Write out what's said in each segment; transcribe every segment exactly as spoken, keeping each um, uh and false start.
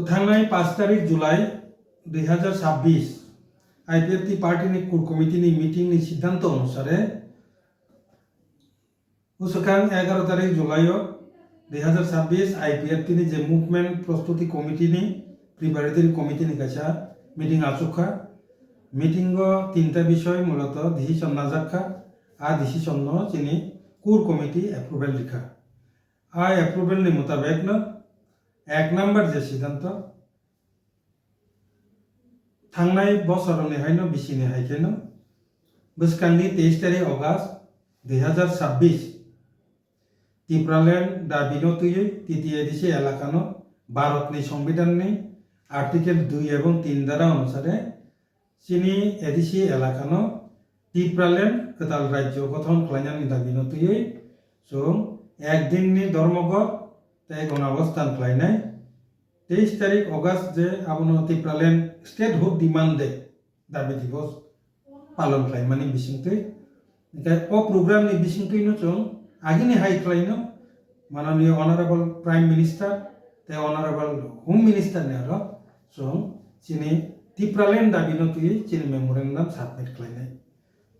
Thangnai paanch tarik July dui hazar chabbish I P F T party ni core committee ni meeting ni siddhanto onusare bwswkang egaro tarik July o dui hazar chabbish I P F T ni je movement prostuti committee ni preparatory committee ni kaisa meeting achukha. Meeting o tinta bisoy muloto decision najakha. A decision no chini core committee approval rikha. A approval ni mutabek no ek number je siddhanto, thangnai bosor ni haino bisini hai kheno bwskangni teis tarik August dui hazar chabbish Tipraland dabi no twiwi T T A D C elaka no Bharat ni Songbidan ni Article dui ebong tin dara onusare chini A D C elaka no Tipraland kwtal rajyo gothon khlainani dabi no twiwi chwng ek din ni dhormogor tei gonabosthan khlainai. Teis tarik August je abono Tipraland Statehood Demand Day dabi dibos palon khlaimani bisingtwi. Hingkhe o program ni bisingtwi no chwng agini hai khlaino mananiya Honorable Prime Minister tei Honorable Home Minister ni aro chwng chini Tipraland dabi no twiwi chini memorandum submit khlainai.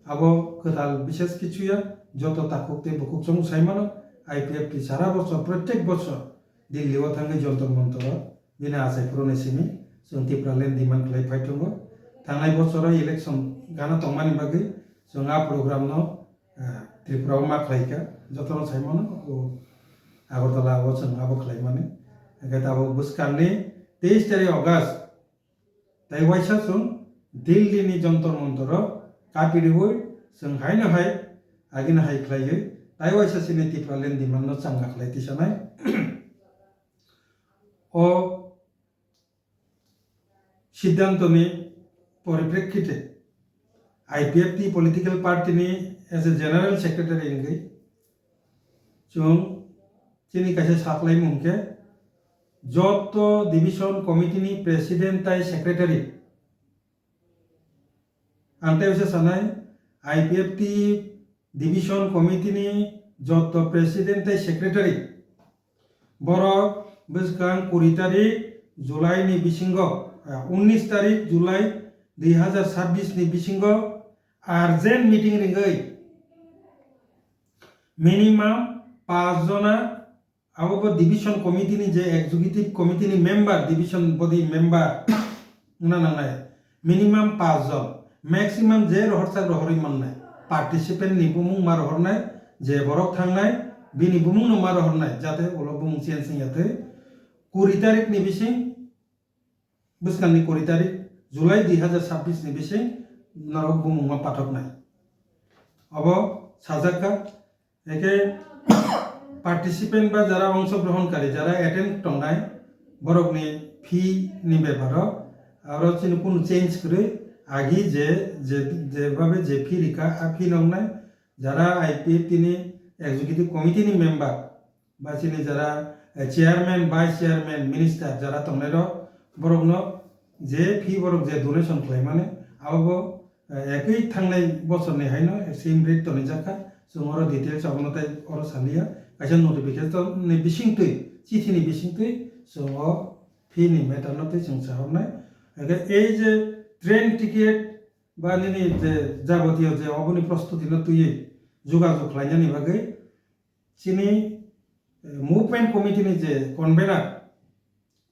Abo kwtal bishes kichu ya, joto takhuk tei bukhuk chwng sai mano, I P F T sara bosor, protek bosor Delhi o thangwi Jantar Mantar o bini achai phuruni simi chwng Tipraland demand khlai phai tongo. Thangnai bosoro election gana tongmani bagwi chwng a program no, eh, Tripura o ma khlai kha, jotono sai mano, o Agartala o chwng abo khlai mani. Hingkhe tabuk bwskangni teis tarik August, tei waisa chwng Delhi ni Jantar Mantar o kapiriwi chwng haino hai agini hai khlaiwi tei waisa chini Tipraland demand no changna khlai tisanai. O siddhanto ni poriprekkite I P F T political party ni as a general secretary wngwi chwng chini kaisa saklaimung khe joto division committee ni president tai secretary. Ang tei uaisa sanai, I P F T division committee ni joto president tei secretary borok bwskang kuri tarik July ni bisingo, ah, unnish tarik July dui hazar chabbish ni bisingo urgent meeting ringwi minimum paanch jona abo bo division committee ni je executive committee ni member, division body member wngna nangnai, minimum paanch jon, maximum je rohorsak rohorwi mannai, participant ni bumung ma rohornai, je borok thangnai bini bumung no ma rohornai, jate ulo bumung change wngya thwi. Kuri tarik ni bising, bwskangni kuri tarik July dui hazar chabbish ni bising norok bumungma pathoknai. Obo sajak kha, eke participant ba jara ongshogrohon kari, jara attend tongnai, borokni fee ni beparo aro chini kunu change kwrwi, agi je, je, jebabe je fee rikha, a fee nongnai, jara I P F T ni executive committee ni member, ba chini jara, eh, chairman, vice chairman, minister jara tongnairok, borokno je fee borok je donation khlaimani, abobo, eh, ekwi thangnai bosorni haino same rate tonijak kha. Chwng oro details abono tei oro saliya. Kaisa notification ni bisingtwi, chithini bisingtwi chwng o fee ni matter no tei chwng sahornai. Hingkhe ei je train ticket ba nini je jabotiyo je oboni prostuti no twiwi jogajog khlainani bagwi, chini, eh, movement committee ni je convener,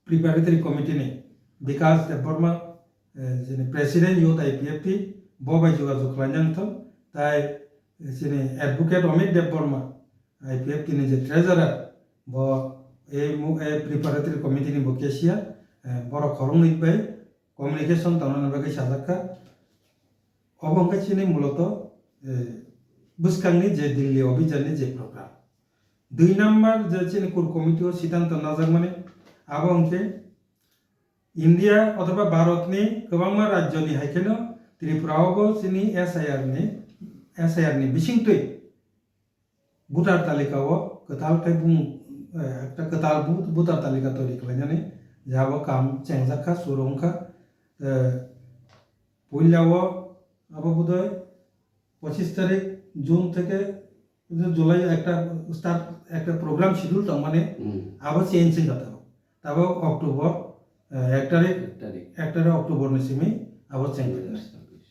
preparatory committee ni Bikash Debbarma, eh, chini president youth I P F T, bo bai jogajog khlainani thung, tai, eh, chini advocate Amit Debbarma, I P F T ni je treasurer, bo ei mo-, ei preparatory committee ni bo cashier, eh, borok khoroknwi bai communication tongnani bagwi sajak kha. Obo hwnkhe chini muloto, eh, bwskangni je Delhi obhijanni je program. Dui number je chini core committee o siddhanto najakmani, abo hwnkhe India othoba Bharatni kwbangma rajyoni hai kheno Tripura o bo chini S I R ni, S I R ni bisingtwi voter talika o kwtal khe bumung, eh, ekta kwtal bu-, voter talika toiri khlainani je abo kam chengjak kha, suru wng kha. Eh, puila o abo bodoi pochis tarik June theke July ekta start, ekta program schedule tongmani, hmm, abo change wng kha tabuk. Tabuk October eh, ek tarik, Ek tarik. Ek tarik October ni simi abo cheng. Dui hajar sabbish.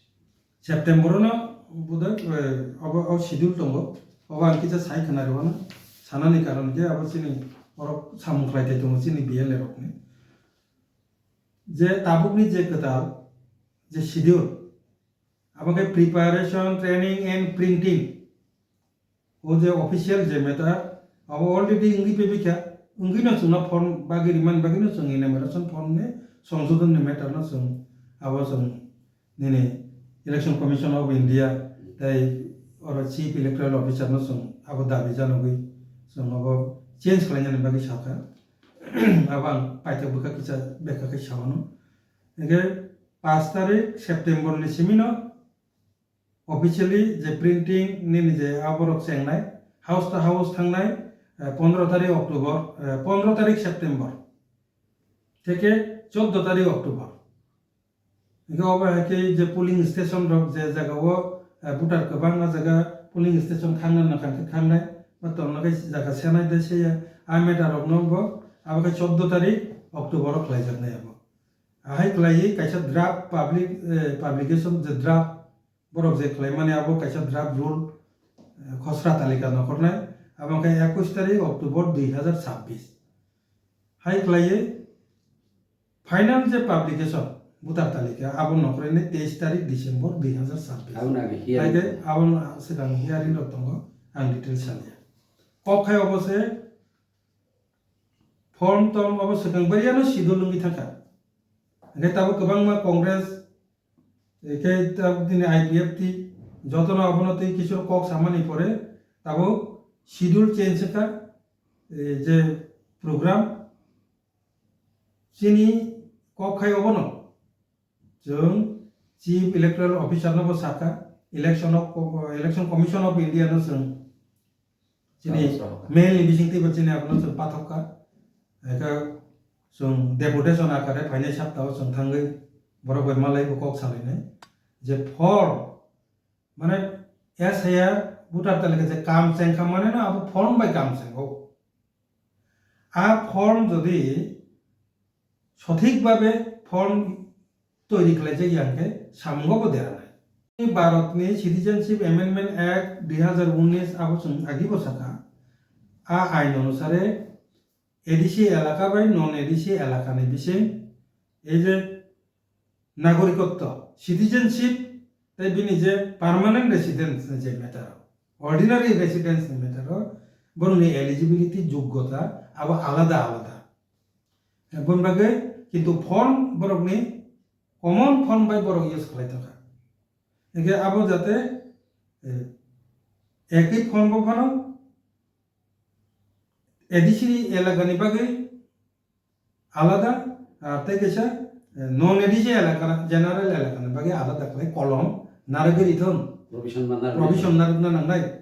September no bodoi, eh, abo, abo schedule tongo. Abo ang kisa sai khna rw na. Sanani karon khe abo chini borok samung khlai thai tongo chini B L A rokni. Je tabukni je kwtal, je schedule, abo khe preparation, training and printing. O je official je matter, abo already wngwi pebikha, wngwino chwngno form bagwi rimani bagwino chwng enumeration form ni songsodhon ni matter no chwng abo chwng nini Election Commission of India tei oro Chief Electoral Officer no chwng abo dabi janogwi chwng abo change khlainani bagwi sakha. Abo ang paithak bwkha kisa bekha khe sawano. Hingkhe paanch tarik September ni simi no officially je printing nini je aborok chengnai, house to house thangnai, eh, pondro tarik October, eh, pondro tarik September theke choddo tarik October. Hingke obo hai khe je polling station rok je jaga o, eh, voter kwbang o jaga polling station khangna nang khe khangnai, ba tongna khe jaga senai de se ya, a matter rok no bo abo khe choddo tarik October o khlai jaknai abo. Ahai khlaiwi kaisa draft public, eh, publication je draft borok je khlaimani abo kaisa draft rule, eh, khosra talika nokhornai, abo khe ekush tarik October dui hajar sabbish. Hai khlaiwi final je publication voter talika abo nokhornai teis tarik December dui hajar sabbish. Aboni age hearing Hai khe tongo. Aboni swkang hearing rok tongo, ang details saliya. Kok khai obo se form tong obo swkang bariano sidol wngwi thangkha. Hingke tabuk kwbangma Congress, hingke tabuk dini I P F T, jotono abono tei kisu kok samani pore tabuk schedule change wngkha, eh, je program chini kok khai obono. Chwng Chief Electoral Officer no bo sakha, election of, Election Commission of India no chwng chini Chwng mail ni bisingtwi bo chini abono chwng pathok kha. Eka chwng deputation akare phainai saptao chwng thangwi borok bai malai bo kok salainai je form, mane S I R voter talika je kam chengkha mane no abo form bai kam chengo. A form jodi sothik babe form toiri khlaijak ya hwnkhe samungo bo deranai. Bharatni Citizenship Amendment Act dui hazar unis abo chwng agi bo sakha, a ain onusare A D C elaka bai non A D C elakani bising ei je nagorikotto, citizenship, tei bini je permanent residence ni je matter, ordinary residence ni matter o borokni eligibility, joggota abo alada alada. Boni bagwi kintu form borokni common form bai borok use khlai tongkha. Hingke abo jate, eh, ekhi form bo phano A D C elakani bagwi alada, ah, tei kaisa, eh, non A D C elaka, general elakani bagwi alada khlai kolom narwgwi rithung. Provision ma narwgwi Provision rithung. Narwkna nangnai.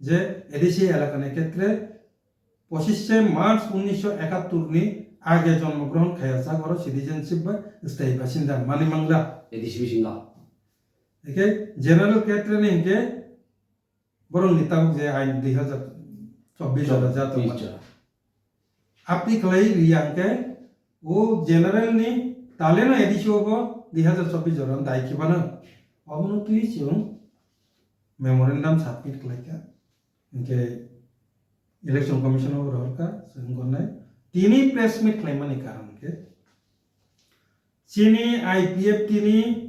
Je A D C elakani khetre pochishe March unnisho ekattor ni age jonmo grohon khayajak, oro citizenship ba sthayi basinda manwi mangla. A D C bisingo. Hingke general khetre ni hingke borokni tabuk je ain dui hazar chobbish jora jato Chobbish mano. Jora. Apni khlai riya hwnkhe o general ni taleno A D C o bo dui hazar chobbish jora dai khibano. Obono twi chwng memorandum submit khlaikha. Hwnkhe Election Commission o rohorkha, chwng gornai. Tini press meet khlaimani karon khe chini I P F T ni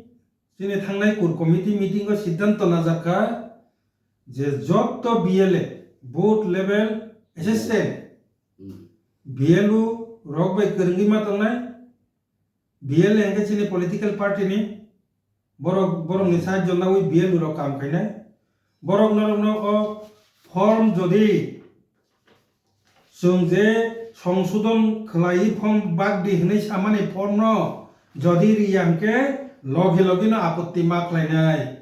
Chini thangnai core committee meeting o siddhanto najakha je jotto B L A, booth level assistant, Hmm. B L O rok bai kwrwngwi ma tongnai, B L A hwnkhe chini political party ni, borok, borokni side jonna wi B L O rok kam khainai. Borok norokno o form jodi chwng je songsodon khlaiwi form bak di hwnwi samani form no jodi riya hwnkhe logi logi no apotti ma khlainai.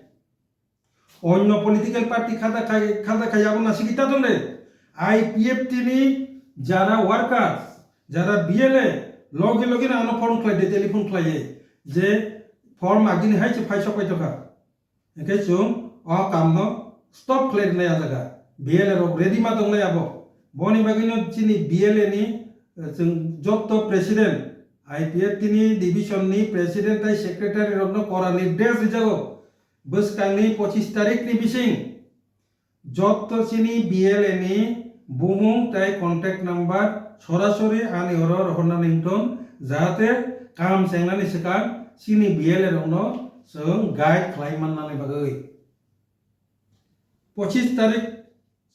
Onno political party khada khai, khada khai abo nasigwi ta tonde. I P F T ni jara workers, jara B L A logi logi no ano phone khlai de, telephone khlai de je form agini hai se phai sok pai tokha. Hingke chwng o kamno stop khlai rwnai a jaga. B L A rok ready ma tongnai abo. Boni bagwino chini B L A ni, eh, chwng jotto president, I P F T ni division ni president tei secretary rokno kora nirdesh rijago, bwskangni pochis tarik ni bising jotto chini B L A ni bumung tei contact number sorasori ani oro rohorna ningtong, jahate kaham chengnani swkang chini B L A rokno chwng guide khlai mannani bagwi. Pochis tarik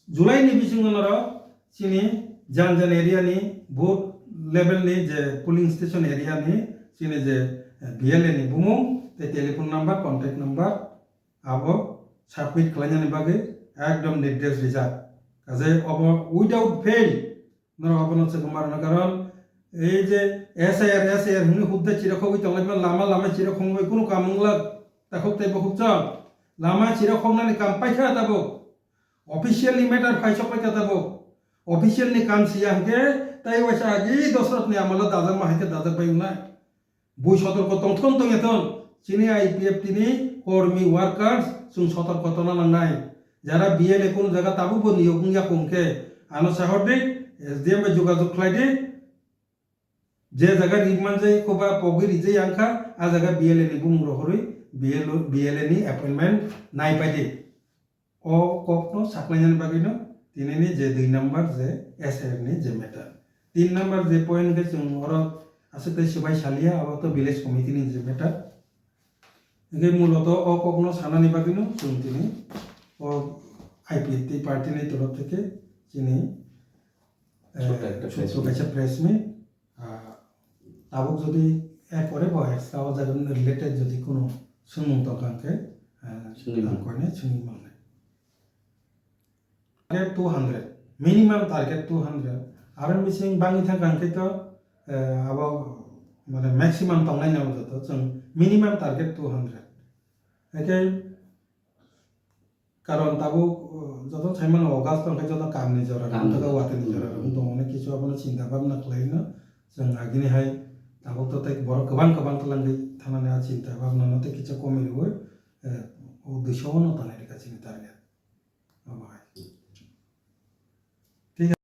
July ni bisingo norok chini jan jan area ni booth level ni je polling station area ni chini je, eh, B L A ni bumung tei telephone number, contact number abo submit khlainani bagwi ekdom nirdesh rijak. Kaje obo without fail norok abono chwngma rwna, karon ei je S I R, S I R hwnwi hudda chirakhogwi tonglaima, lama lama chirakhogwi kunu kam wngla, takhuk tei bukhuk chwng lama chirakhoknani kam paikha tabuk. Official ni matter phai sok paikha tabuk. Official ni kam siya hwnkhe tei waisa agi Dosrot ni amalo dajak ma hai khe dajak bai wngnai. Bui sotorko tongthon tongyathon, chini I P F T ni kormi workers chwng sotorko tongna nangnai. Jara B L A kunu jaga tabukbo niyok wngya kung khe ano sahordi, S D M bai jogajog khlaidi. Je jaga ri manjai koba pogwi rijai angkha, a jaga B L A ni bumung rohorwi B L O, B L A ni appointment nai paidi. O kokno saklainani bagwino tinini je dui number je S R ni je matter. Tin number je point khe chwng oro aswk tei swbai saliya, abo to village committee ni je matter. Hingke muloto o kokno sanani bagwino chwng tini o I P F T party ni torof theke chini, eh, Chota ekta press chota meet. Kaisa press meet. Ah, tabuk jodi er pore bo extra o jaga related jodi kono swngmung tongkha hingke, eh, Swngwi ang mano. Koine swngwi mannai. Target two hundred, minimum target two hundred. Aro mising bangwi thangkha hingke to, eh, abo mane maximum tongnai nang joto chwng minimum target two hundred. Hingke Karon tabuk, uh, joto saimano August tongkhe joto kamni jora Kamni. Tongkha, watini jora Hmm. Tongmani kisu abono chinta bhabna khlaino chwng agini hai tabuk to tei borok kwbang kwbang twlangwi thanani a chinta bhabna no tei kisa komi rwui, eh, o duiso no tonwi